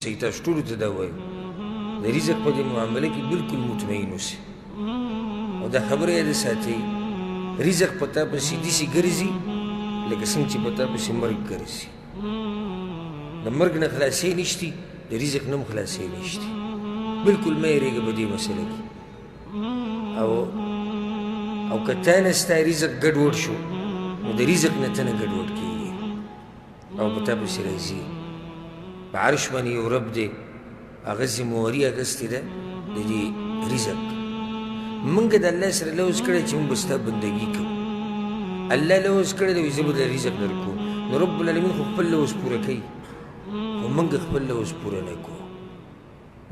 اوسئ، تاسو ټولو ته دا وایو، د رزق په دې معامله کې بالکل مطمئن اوسئ او دا خبره یاده ساتئ، رزق په تا پسې داسې ګرځي لکه څنګه چې په تا پسې مرګ ګرځي. د مرګ نه خلاصی نشتی، د رزق نه هم خلاصی نشتی. بالکل مه یېرېږه په دې مسله کې. او که تا نه ستا رزق ګډوډ شو نو د رزق نه ته نه ګډوډ کېږي او په تا پسې راځي. په عرش باندې یو رب دی، هغه ذمهواري اخیستې ده د دې رزق. موږ د الله سره لوظ کړی چې موږ به ستا بندګي کوو. الله لوظ کړی دی، زه به د رزق درکوم. نو رب العالمین خو خپل لوظ پوره کوي، خو موږ خپل لوظ پوره نه کوو.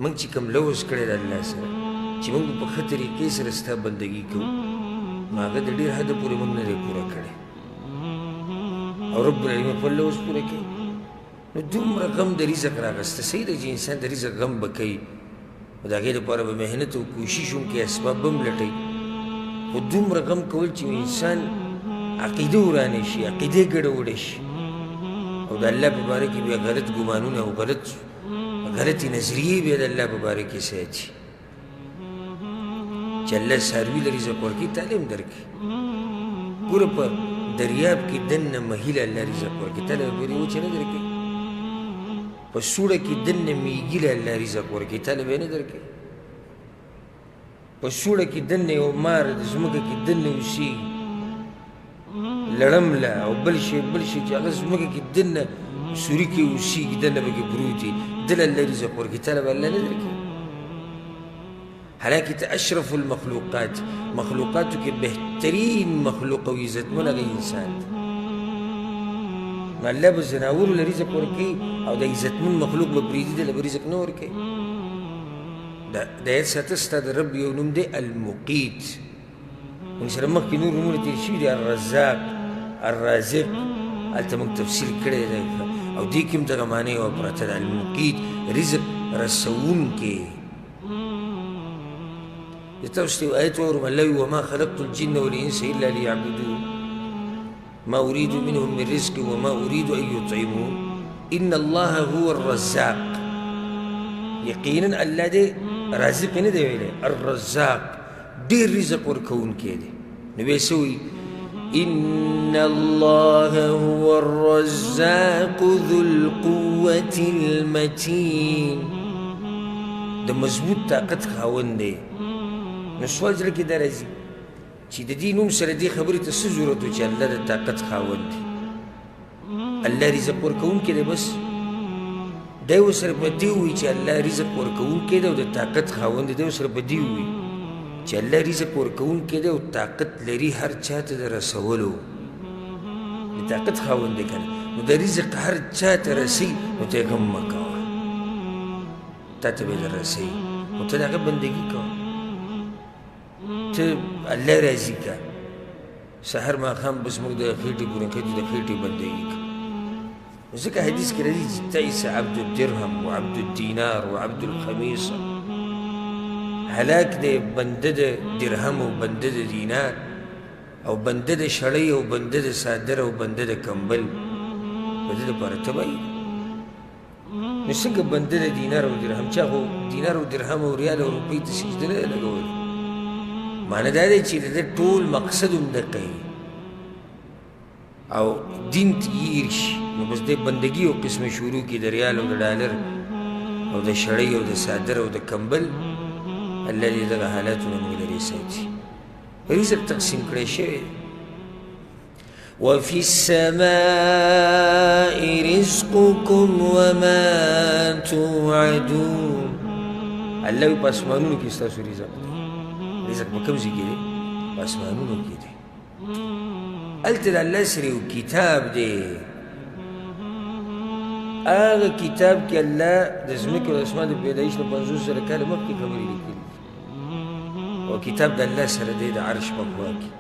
موږ چې کوم لوظ کړی د الله سره چې موږ به په ښه طریقې سره ستا بندګي کوو، نو هغه د ډېر حده پورې موږ نه دی پوره کړی او رب العالمین خپل لوظ پوره کوي. نو دومره غم د رزق راغسته، صحیح ده چې انسان د رزق غم به کوي، خو د هغې لپاره به محنت او کوشش هم کوي، اسباب به هم لټوي، خو دومره غم کول چې انسان عقیده ورانه شي، عقیده ګډه وډه شي او د الله په باره کې بیا غلط ګمانونه او غلطې نظریې بیا د الله په باره کې ساتي چې الله څاروي له رزق ورکوي، تعلیم درکوي. ګوره په دریاب کې دننه مهي له الله رزق ورکوي، تا له به پرې وچه نه درکوي. په سوړه کې دننه میږي له الله رزق ورکوي، تا له به یې نه درکوي. په سوړه کې دننه یو مار د ځمکه کې دننه اوسېږي، لړم له او بل شی بل شی چې هغه ځمکه کې دننه سوري کې اوسېږي، دننه پکې پروت وي، ده له الله رزق ورکوي، تا له به الله نه درکوي. حالانکه ته اشرف المخلوقات، مخلوقاتو کې بهترین مخلوق او عزتمن هغه انسان دی. نو الله به ځناورو له رزق ورکوي او د عزتمن مخلوق به پرېږدي، ده له به رزق نه ورکوي. د یاد ساته ستا د رب یو نوم دی المقیت. موږ سره مخکې نور نومونه تېر شوي دي، الرزاق، الرازق، هلته موږ تفصیل کړی دی او دې کې هم دغه معنی یوه پرته ده، المقیت، رزق رسوونکی. زه تاسو ته یو آیت واورم، الله وایي وما خلقت الجن والانس الا ليعبدون ما اريد منهم من رزق وما اريد ان يطعمون ان الله هو الرزاق. یقینا الله دې رازق نه دی ویلی، الرزاق ډېر رزق ورکوونکی دی. نو بیا څه وایي؟ ان الله هو الرزاق ذو القوة المتين. د مضبوط طاقت خاوند دی. نو سوال زړه کې دا راځي چې د دې نوم سره دې خبرې ته څه ضرورت و چې الله د طاقت خاوند دی، الله رزق ورکوونکی دی، بس دی ورسره په دې ووایي چې الله رزق ورکوونکی دی او د طاقت خاوند دی. دی ورسره په دې ووایي چې الله رزق ورکوونکی دی او طاقت لري هر چا ته د رسولو، د طاقت خاوند دی که نه، نو د رزق هر چا ته رسوي، نو ته یې غم مه کوه، تا ته به یې در رسوي، خو ته د هغه بندګي کوه، ته الله راضي که. سحر ماښام بس موږ د خېټې پورې نښتو، د خېټې بندګي کوو. ځکه حدیث کې راځي چې تعس عبد الدرهم وعبد الدینار وعبد الخمیصه، هلاک دی بنده د درهم او بنده د دینار او بنده د شړۍ او بنده د څادر او بنده د کمبل، په دې لپاره تباهي ده. نو څنګه بنده د دینار او درهم؟ چا خو دینار او درهم او ریال او روپۍ ته سجده نه ده لګولې. معنی دا دی چې د ده ټول مقصد هم دقه وي او دین ته هېر شي، نو بس دی بندګي یو قسمه شروع کړي د ریال او د ډالر او د شړۍ او د څادر او د کمبل. الله دې دغه حالاتونه موږ لرې ساتي. رزق تقسیم کړی شوی دی. وفي السماء رزقكم وما توعدون. الله وایي په اسمانونو کې ستاسو رزق دی. رزق په کوم ځای کې دی؟ په اسمانونو کې دی. هلته د الله سره یو کتاب دی، هغه کتاب کې الله د ځمکې او د اسمان د پیدایش نه 50,000 کاله مخکې خبرې لیکلي دي، او کتاب د الله سره دی د عرش په خوا کې.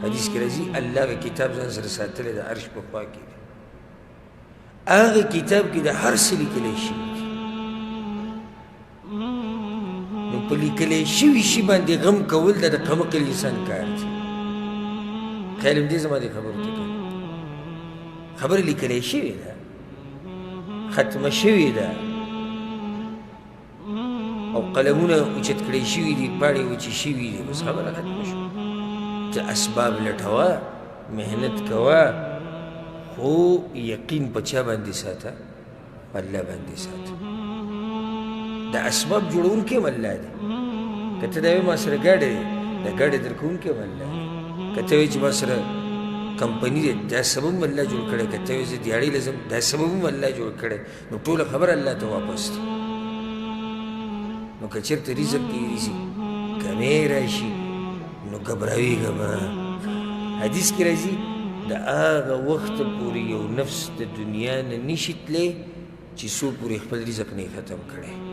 حدیث کې راځي الله هغه کتاب ځان سره ساتلی د عرش په خوا کې دی. هغه کتاب کې د هر څه لیکلی شوي دي. نو په لیکلی شوي شي باندې غم کول دا د قمقل انسان کار دی. خیال هم دې زما دې خبرو ته کوي. خبره لیکلی شوې ده، ختمه شوې ده، او قلمونه اوچت کړی شوي دي، پاڼې وچې شوي دي، بس خبره ختمه شوه. ته اسباب لټوه، محنت کوه، خو یقین په چا باندې ساته؟ په الله باندې ساته. د اسباب جوړونکی هم الله دی. که ته دا وایې ما سره ګاډی دی، د ګاډی درکوونکی هم الله دی. که ته وایې چې ما سره کمپني دی، دا سبب هم الله جوړ کړی. که ته وایې زه دیاړې له ځم، دا سبب هم الله جوړ کړی. نو ټوله خبره الله ته واپس ده. نو که چېرته رزق کې داسې کمی راشي نو ګبراوېږه مه. حدیث کې راځي د هغه وخته پورې یو نفس د دنیا نه نشي تللی چې څو پورې خپل رزق نه ختم کړی.